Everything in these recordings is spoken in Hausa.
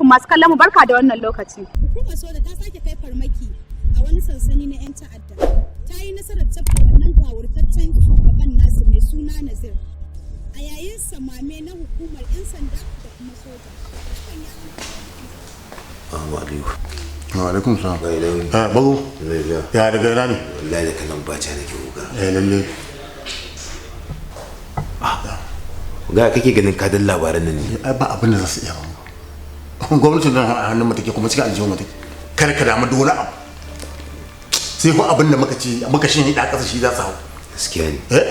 alaikum masu kallon mu, barka da wannan lokaci. Hukumar soja ta sake kai farmaki a wani sansani na 'yan ta'adda. Ta yi nasarar cafke wannan gawurtaccen shugaban nasu mai suna Nazir. A yayin samame na hukumar 'yan sanda da kuma soja. Hakan ya Assalamu alaikum. Wa alaikum salam. Bai launi. Ah, bago. Lafiya. Ya daga ina ne? Wallahi da kalan baca nake kuka. Eh lalle. Ga kake ganin kadan labaran nan ne. Ai ba abin da za su iya ba. Gwamnatin nan a hannun mu take kuma cikin aljihun mu take. Kar ka damu da wani abu. Sai ko abin da muka ci muka shin da kasa shi za su hau. Gaskiya ne. Eh?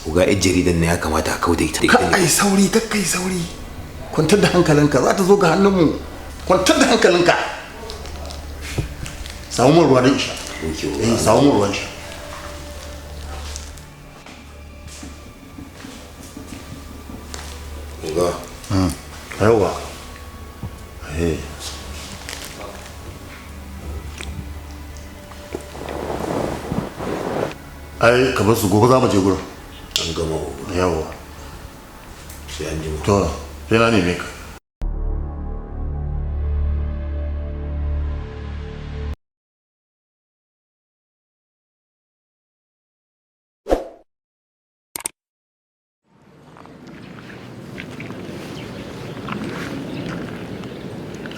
Uga yan jaridan ne ya kamata a kauda ita. Ka ai sauri, kar kai sauri. Kwantar da hankalinka za ta zo ga hannun mu. Kwantar da hankalinka. Samu mun ruwa don isha. Okay, Eh, samu mun ruwan sha. Uga. Yawwa. Eh. Ai ka bar su gobe za mu je gurin. An gama uga. Yawwa. Sai an jima. To, sai na neme ka.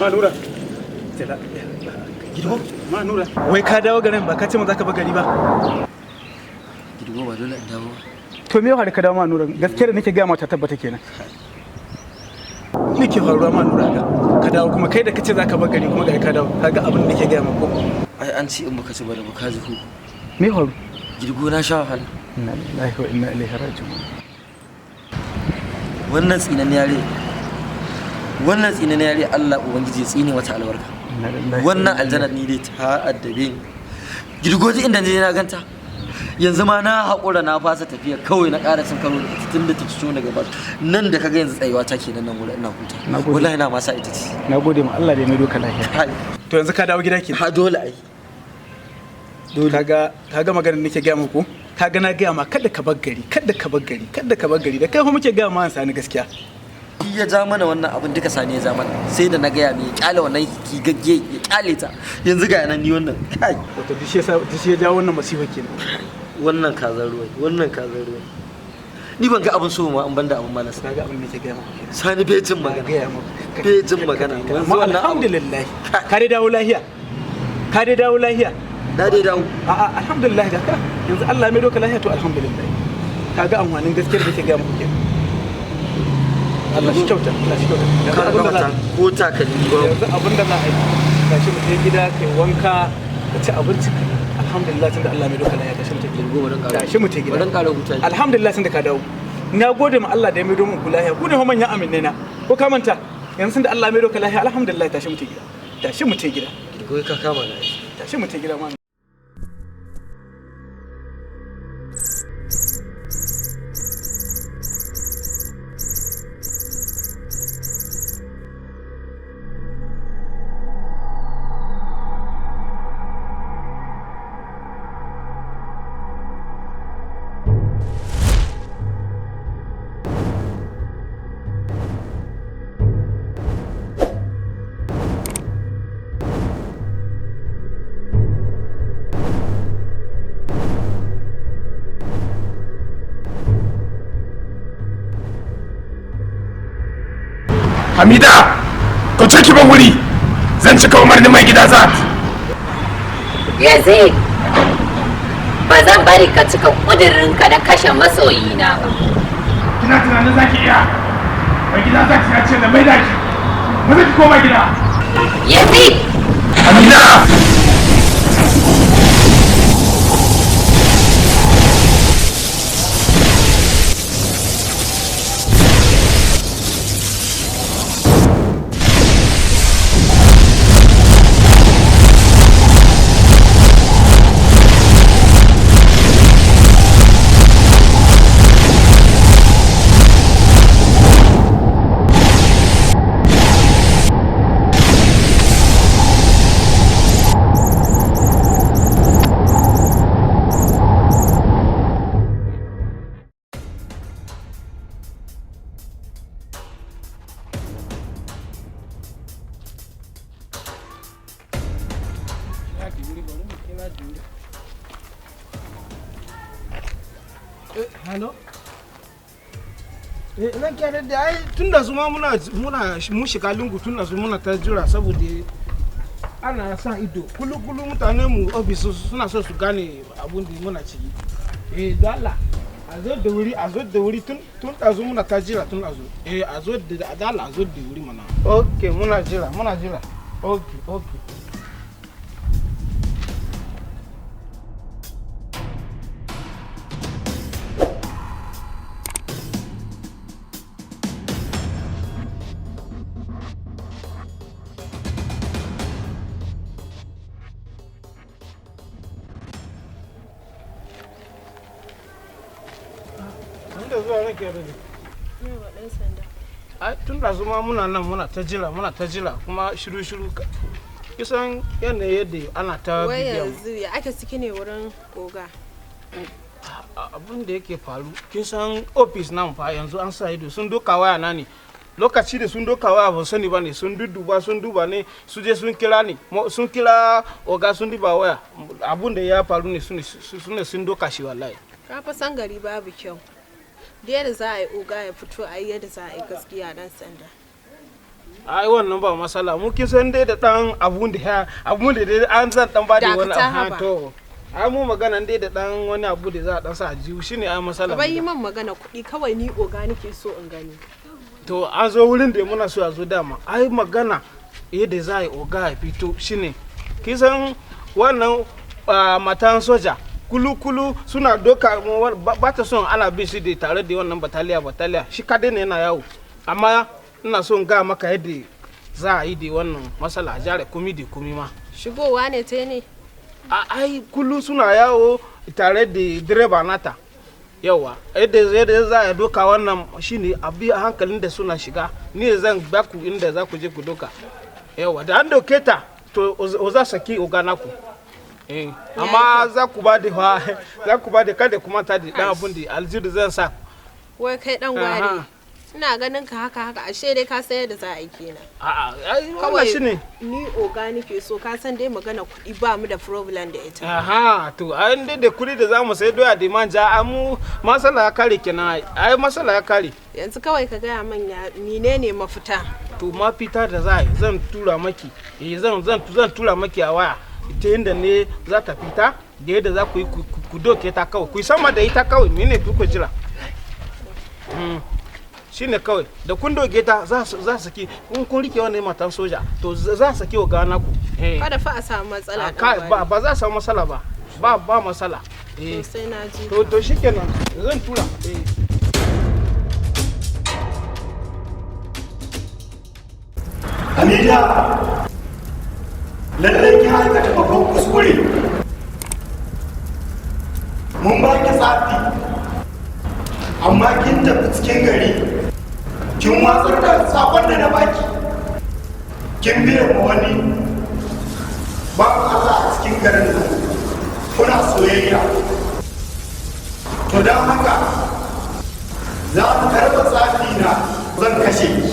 Ma Nura. Gido? Ma Nura. Wai ka dawo garin ba ka ce mun zaka bar gari ba. Gidigo ba dole in dawo ba. To me ya faru ka dawo ma Nura? Gaskiya da nake gaya ma ta tabbata kenan. Nake faruwa ma Nura ga. Ka dawo kuma kai da kace zaka bar gari kuma ga ka dawo. Kaga abin da nake gaya ma ko. Ai an ci in baka ci ba da baka ji huku. Me ya faru? Gidigo na sha wahala. Inna lillahi wa inna ilaihi raji'un. Wannan tsinan yare. Wannan tsinan yare Allah ubangiji ya tsine mata albarka. Inna lillahi wa Wannan inna aljanna ni dai ta addabe ni. Gidigo ji inda je na ganta. Yanzu ma na haƙura na fasa tafiya kawai na ƙara cin karo da ita tunda ta ciyo na gaba. Nan da kaga yanzu tsayuwa ta kenan nan wurin ina huta. Na gode. Wallahi na ma sa ita ce. Na gode ma Allah da ya maido ka lafiya. Hai, To yanzu ka dawo gida kenan. ha dole ai. Kaga kaga maganar nake gaya muku? Kaga na gaya ma kada ka bar gari, kada ka bar gari, kada ka bar gari. Da kai fa muke gaya ma an sani gaskiya. Shi ya ja mana wannan abin duka sani ya ja mana sai da na gaya mai ya kyale wannan kigagge ya kyale ta yanzu ga nan ni wannan kai Wato duk shi yasa duk shi ya jawo wannan masifa kenan. wannan kazan ruwa wannan kazan ruwa ni ban ga abin so ma an banda abin malasa Kaga abin da nake gaya muku kenan. sani bai jin Na magana gaya muku. bai jin magana yanzu Amma wannan abu alhamdulillah. Ka dai dawo lahiya. Ka dai dawo lahiya. na dai dawo A'a alhamdulillah da ka yanzu Allah ya maido ka lahiya to alhamdulillah. Kaga amfanin gaskiyar da nake gaya muku kenan. Allah shi kyauta, Allah shi kyauta. Yanzu ka abin ga da za mata ko takalmi ba yanzu abin da za a yi tashi mu je gida kai wanka ka ci abinci alhamdulillah tunda Allah mai doka lafiya tashi mu je gida Gobe ran ƙara- tashi mu je gida bari in ƙara huta. Alhamdulillah tunda ka dawo na gode ma Allah da ya maido mun ku lafiya ku ne fa manyan aminne na ko ka manta yanzu tunda Allah mai doka lafiya alhamdulillah tashi mu je gida tashi mu je gida ko ka kama na tashi mu je gida ma. Hamida, kauce ki ban wuri. Zan cika umarnin mai gida zat. Yazid, ba zan bari ka cika ƙudurinka na kashe masoyina ba. Kina tunanin zaki iya? Mai gida zat ya ce na maida ki. Maza ki koma gida. Yazid! Hamida! na ji. Hello. Nan kyare da ai tun da su ma muna mun shiga lungu tun da su muna ta jira saboda ana sa ido kulu kulu mutane mu ofis suna so su gane abun da muna ciki. Don Allah a zo da wuri, a zo da wuri, tun ɗazu muna ta jira tun ɗazu. A zo da Allah, a zo da wuri mana. Okay, muna jira, muna jira. Okay. Da zuwa nake rage. Ai tun da zuma muna nan muna ta jira, muna ta jira kuma shiru shiru, kisan yanayi yadda ana ta Wai bibiya mu. yanzu ya ake ciki ne wurin oga? Abin da yake faru, kin san office nan fa yanzu an sa ido, sun doka waya na ne. Lokaci da sun doka waya ba sani ba ne, sun dudduba, sun duba ne, su je sun kira ne, sun kira oga, sun duba waya. Abin da ya faru ne, su ne sun doka shi wallahi. Ka fa san gari babu kyau. Da yadda za a yi oga ya fito, a yi yadda za a yi gaskiya, dan sanda. Ai wannan ba masala, mu kin san dai da dan abun da ya abun da dai an zan dan ba da wani Dakata, abu haba. To ai mu magana dai da dan wani abu da za a dan sa a jiwu shine ai masala. Ka bai yi man magana kuɗi kawai, ni oga nake so in gani. To an zo wurin da muna so a zo dama, ai magana yadda za a yi oga ya fito shine, kin san wannan matan soja kulu kulu suna doka ba ta son ana bin shi da tare da wannan bataliya bataliya, shi kadai ne yana yawo. Amma ina son ga maka yadda za a yi da wannan masala, a jare komi da komi ma. Shigowa ne ta ne? A ai kullum suna yawo tare da direba nata. Yawa, yadda za a doka wannan shine a bi a hankalin da suna shiga, ni zan ba ku inda za ku je ku doka. Yawa, da an doke ta to o za saki oga naku. Amma za ku ba da za ku ba da, kada kuma ta da dan abun da aljihu zan sa. Wai kai dan gwari. Ina ganin ka haka haka, ashe dai ka san yadda za a yi kenan. A'a, ai wannan Kawai shine. ni oga nake so, ka san dai magana kuɗi ba mu da problem da ita. Aha, to ai dai da kuri da za mu sai doya da manja, ai mu masala ya kare kenan, ai ai masala ya kare. Yanzu kawai ka gaya min ya menene mafita. To mafita da za a yi, zan tura maki, zan tura maki a waya ta yadda ne za ta fita da yadda za ku yi ku doke ta kawai, ku yi sama da ita kawai, mene ku jira. Shine kawai da kun doke ta za su ki in kun rike wannan matan soja to za su ki wa ku. Kada fa a samu matsala, dan gwari. Ba za a samu matsala ba, ba matsala. To sai na ji. To shikenan, zan tura. Hamida, lallai ki aikata babban kuskure. Mun ba ki tsafi, amma kin tafi cikin gari, kin watsar da sakon da na baki. Kin biya ma wani ba Allah a cikin garin nan, kuna soyayya. To don haka, za mu karɓa tsafi na zan kashe ki.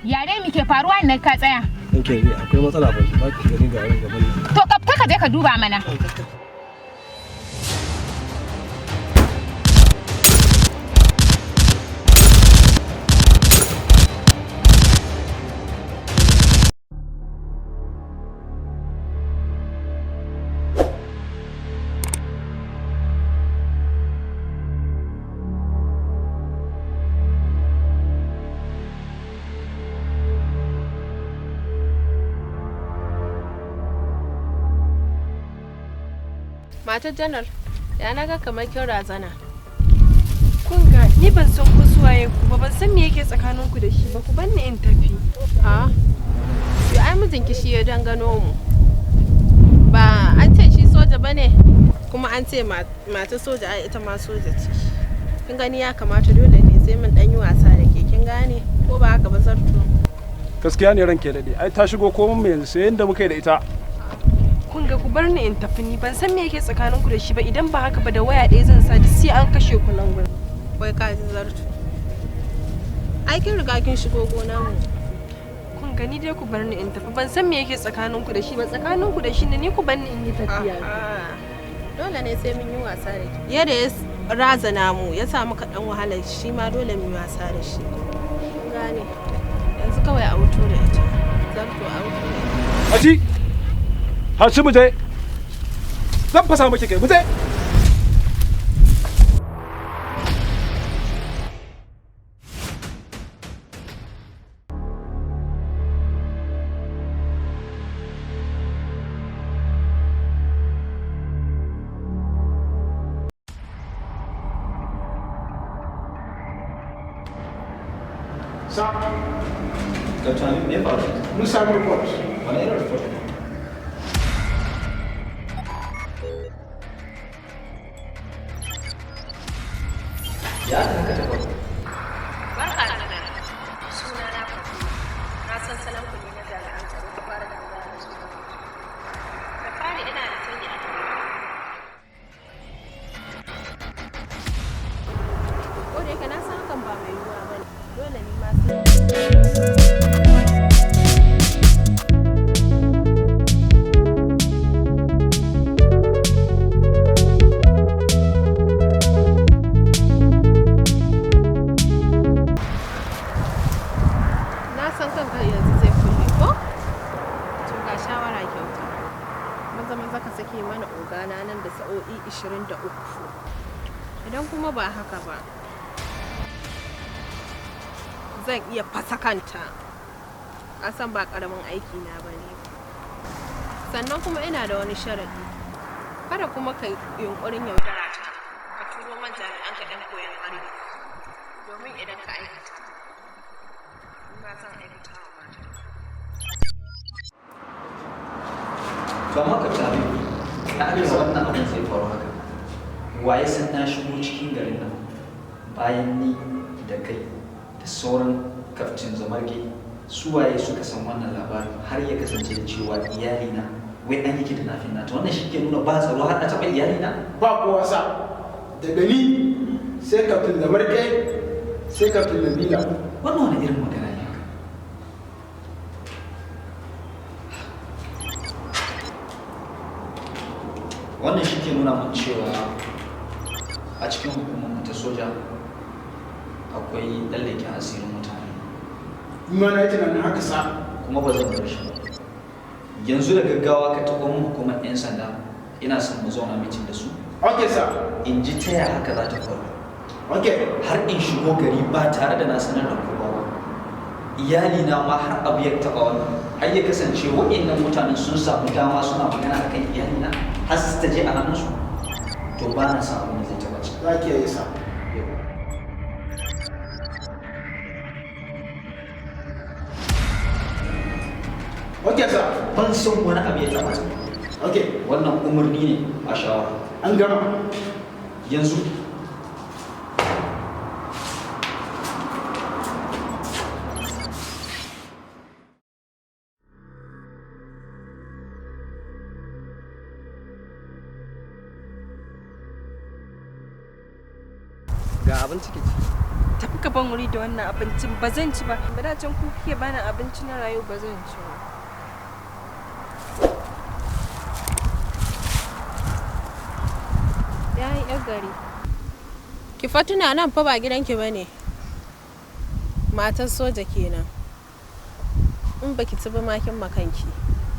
Yare mi ke faruwa nan ka tsaya? Nke ne akwai matsala, ba ba ki gani ga wani gaban nan. To ka fita ka je ka duba mana. Matar janar, ya na ga kamar kin razana. Kun ga ni ban san ko suwaye ku ba, ban san me yake tsakaninku da shi ba, ku banni in tafi. A yo, ai mijinki shi ya dangano mu. Ba an ce shi soja bane, kuma an ce mata soja ai ita ma soja ce. Kin gani ya kamata dole ne sai mun dan yi wasa da ke, kin gane ko ba haka ba, Zarto? Gaskiya ne ranke daɗe, ai ta shigo komai mu yanzu sai yanda muka yi da ita. Kun ga, ku bar ni in tafi, ni ban san me yake tsakaninku da shi ba. Idan ba haka ba, da waya ɗaya zan sa duk sai an kashe ku nan gurin. Wai ka ji, Zarto, ai kin riga kin shigo gona mu. Kun gani dai, ku bar ni in tafi, ban san me yake tsakaninku da shi ba. Tsakaninku da shi ne, ni ku bar ni in yi tafiya. Dole ne sai mun yi wasa da ke. Yadda ya razana mu ya sa muka dan wahala, shi ma dole mu yi wasa da shi. Kin gane? Yanzu kawai a wuto da ita. Zarto, a wuto da ita. Haji, haci, mu je. Zan fasa miki kai, mu je. Sa. Captain Habib, me ya faru? Mun sami report. Wani irin report? Ya aka haka ta faru? Barka da dare. Suna na Fatima. Na san salon ku ne na jami'an tsaro, ku fara tambaya da su. Da fari ina da sani a gare ku. Ko da yake na san hakan ba mai yiwuwa ba ne. Dole ni ma sai. Na san kanka yanzu zai kulle ko? To ga shawara kyauta. Maza maza ka sake mana ogana nan da sa'o'i 23. Idan kuma ba haka ba, zan iya fasa kanta. Ka san ba karamin aiki na ba ne. Sannan kuma ina da wani sharaɗi. Kada kuma ka yunƙurin yaudara ta. Ka turo man jami'an ka ɗan koyon ƙarfi. Domin idan ka aikata, ba zan aikata wa mata. To amma Captain Habib, ya aka yi wannan abin zai faru haka? Wa ya san na shigo cikin garin nan bayan ni da kai da sauran Kaftin Zamarge? Su waye suka san wannan labarin har ya kasance da cewa iyalina wai an yi kidnapping nata? Wannan shi ke nuna ba tsaro har a taɓa iyalina. Ba kowa sa. Daga ni sai Kaftin Zamarke sai Kaftin Nabila. Wannan wani irin magana ne haka? Wannan shi ke nuna mun cewa a cikin hukumar mu ta soja akwai ɗan leƙen asirin mutane. Ni ma na yi tunanin haka sa. Kuma ba zan bar shi ba. Yanzu da gaggawa ka taɓa mun hukumar 'yan sanda, ina son mu zauna meeting da su. Okay sir. In ji ta ya haka za ta faru. Okay. Har in shigo gari ba tare da na sanar da kowa ba, iyali na ma har abu ya taɓa wannan, har ya kasance wa'innan mutanen sun samu dama suna magana akan iyali na har su ta je a hannunsu, to ba na sa abin da zai taɓa ci. Za ki yi sa. Okay sir. Ban son wani abu ya taɓa ta. Okay. Wannan umarni ne a shawara. An gama. Yanzu. Ga abinci ke ci. Tafi ka ban wuri da wannan abincin, ba zan ci ba. Ba da can ku kuke bani abinci na rayu, ba zan ci ba. Ya yi yar gari. Ki fa tuna nan fa ba gidanki ba ne. Matar soja kenan. In baki ci ba makin makanki.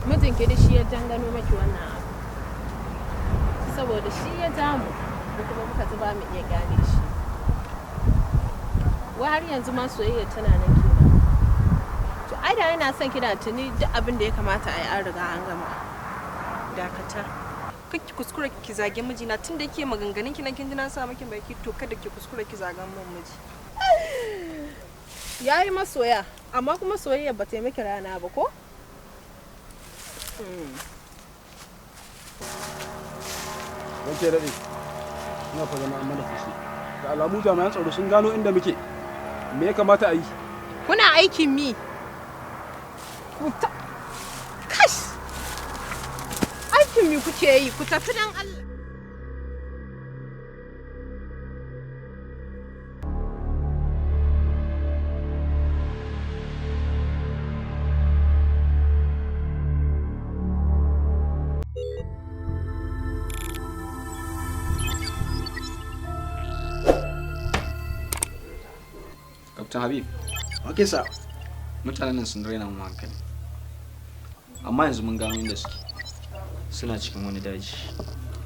Mijinki da shi ya dangano maki wannan abu. Saboda shi ya ja mu, mu kuma muka ci ba mu iya gane shi. Wai har yanzu ma soyayya tana nan kenan. To ai da yana son ki da tuni duk abin da ya kamata a yi an riga an gama. Dakata. Kar ki kuskura ki zage mijina tunda kike maganganun ki nan kin ji na sa miki baki, to kada ki kuskura ki zagan min miji. Yayi masoya, amma kuma soyayya ba ta yi miki rana ba ko? Wanke daɗe, ina fa zama an mana fushi. Da alamu jami'an tsaro sun gano inda muke. Me ya kamata a yi? Kuna aikin mi? Kash! Aikin mi kuke yi? Ku tafi dan Allah. Captain Habib. Okay, sir. Mutanen nan sun raina mu hankali. Amma yanzu mun gano inda suke. Suna cikin wani daji.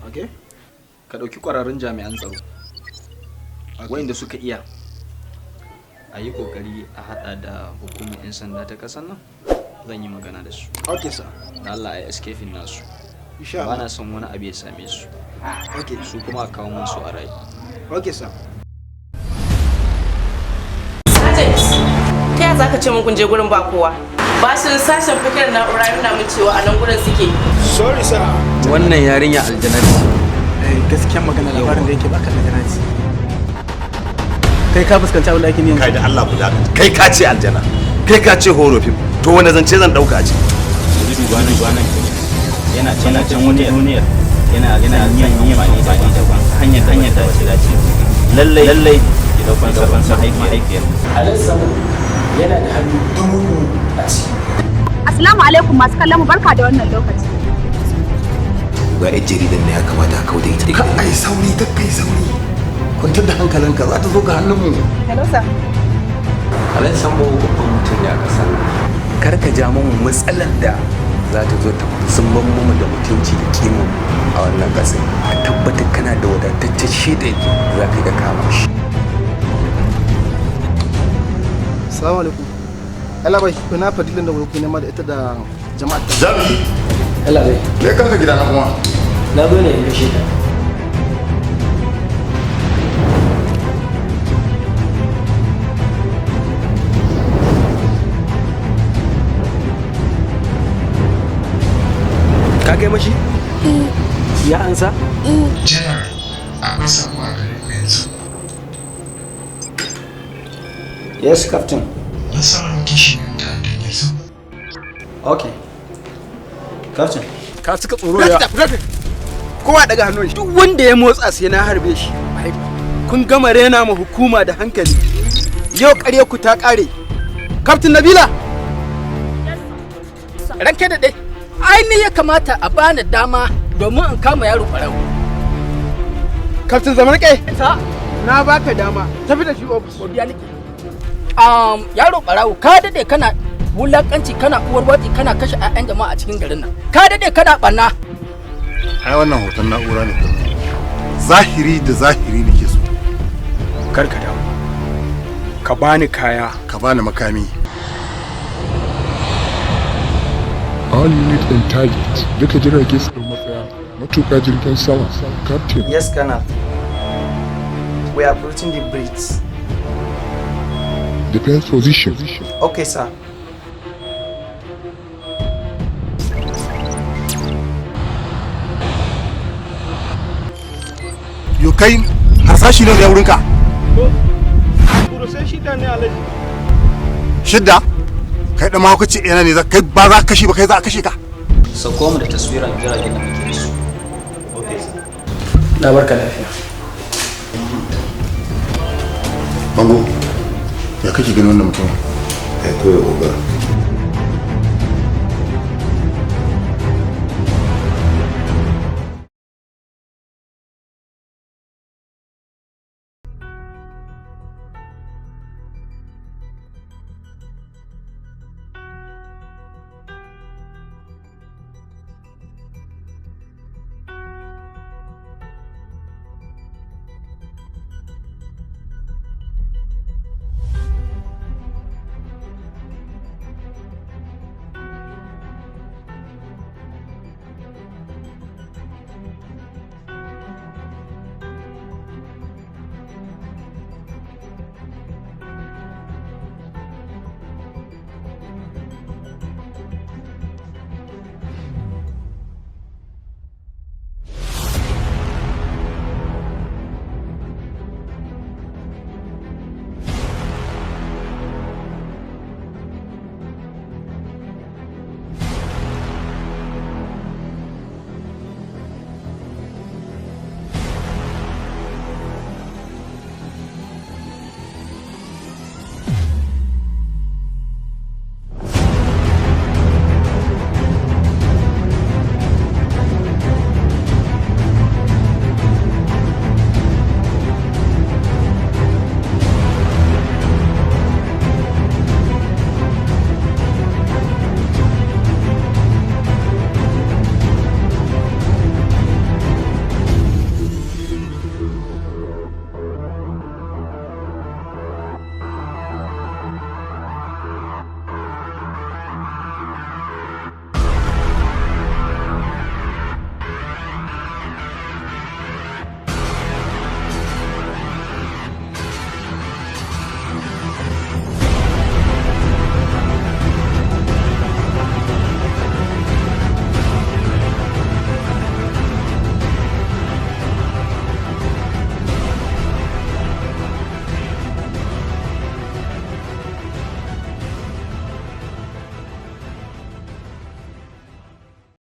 Okay. Ka ɗauki ƙwararrun jami'an tsaro. Wayanda suka iya. A yi ƙoƙari a haɗa da hukumar 'yan sanda ta ƙasar nan. Zan yi magana da su. Okay, sir. Da Allah a yi escaping nasu. Insha Allah. Ba na son wani abu ya same su. Okay. Su kuma a kawo mun su a rai. Okay, sir. Ta yaya zaka ce mun kun je gurin ba kowa? Bashin sashen fikirar na'ura nuna mun cewa a nan gurin suke. Sorry, sir. Wannan yarinya aljana ce. Eh, gaskiyar magana labarin da yake baka aljana ce. Kai ka fuskanci abin da ake niyan. Kai da Allah ku dakata. Kai ka ce aljana. Kai ka ce horo fim. To wani zance zan dauka a ciki. Yanzu duba nan duba nan yana can can wani duniyar yana yana yin amfani da hanyar hanyar da ba dace. Lallai lallai ki daukan sabon mahaifiyar. Alhassan yana da hannu dubu a ciki. Assalamu alaikum masu kallon mu, barka da wannan lokaci. Ga yan jaridan ne ya kamata a kauda ita. Ka ai sauri, ka kai sauri. Kwantar da hankalinka, za ta zo ga hannunmu. Hello sir. Alhaji Sambo babban mutum ne a ƙasar nan. Kar ka ja mu matsalar da za ta zo ta zumban mu da mutunci da kima a wannan ƙasar. Ka tabbatar kana da wadataccen shaida za ka iya kama shi. Assalamu alaikum. Allah bai, kuna fadilin da wuri nema da ita da jama'a ta. Jami'i. Allah bai. Me kanka gidana kuma? Na zo ne in gaishe ka. Ka kai mashi? Ya ansa? General, akwai sako a gare ku yanzu. Yes, Captain. Na samun kishin ta'addan yanzu. Okay. Captain. Ka cika tsoro ya. Kowa daga hannun shi. Duk wanda ya motsa sai na harbe shi. Kun gama rena ma hukuma da hankali. Yau ƙarya ku ta ƙare. Captain Nabila. Ranke da dai. Ai ni ya kamata a bani dama domin in kama yaro ɓarawo. Captain Zamanke. Sa. Na baka dama. Tafi da shi ofis. Godiya nake. Yaro ɓarawo, ka dade kana wulakanci, kana uwar watsi, kana kashe 'ya'yan jama'a a cikin garin nan. Ka dade kana ɓanna. Ai wannan hoton na'ura ne. Zahiri da zahiri nake so. Kar ka damu. Ka bani kaya. Ka bani makami. All unit and target. Duka jirage su ɗau matsaya. Matuƙa jirgin sama. Captain. Yes, Colonel. We are approaching the bridge. Defense position. Okay, sir. Yo kai harsashi ne da wurinka? Sai shida ne Alhaji. Shidda? Kai da mahaukaci ina ne za kai ba za ka kashe ba, kai za a kashe ka. Sauko mu da taswiran jiragen da muke da su. Okay, sir. Na barka lafiya. Bango, ya kake ganin wannan mutum? Eh, kawai oga.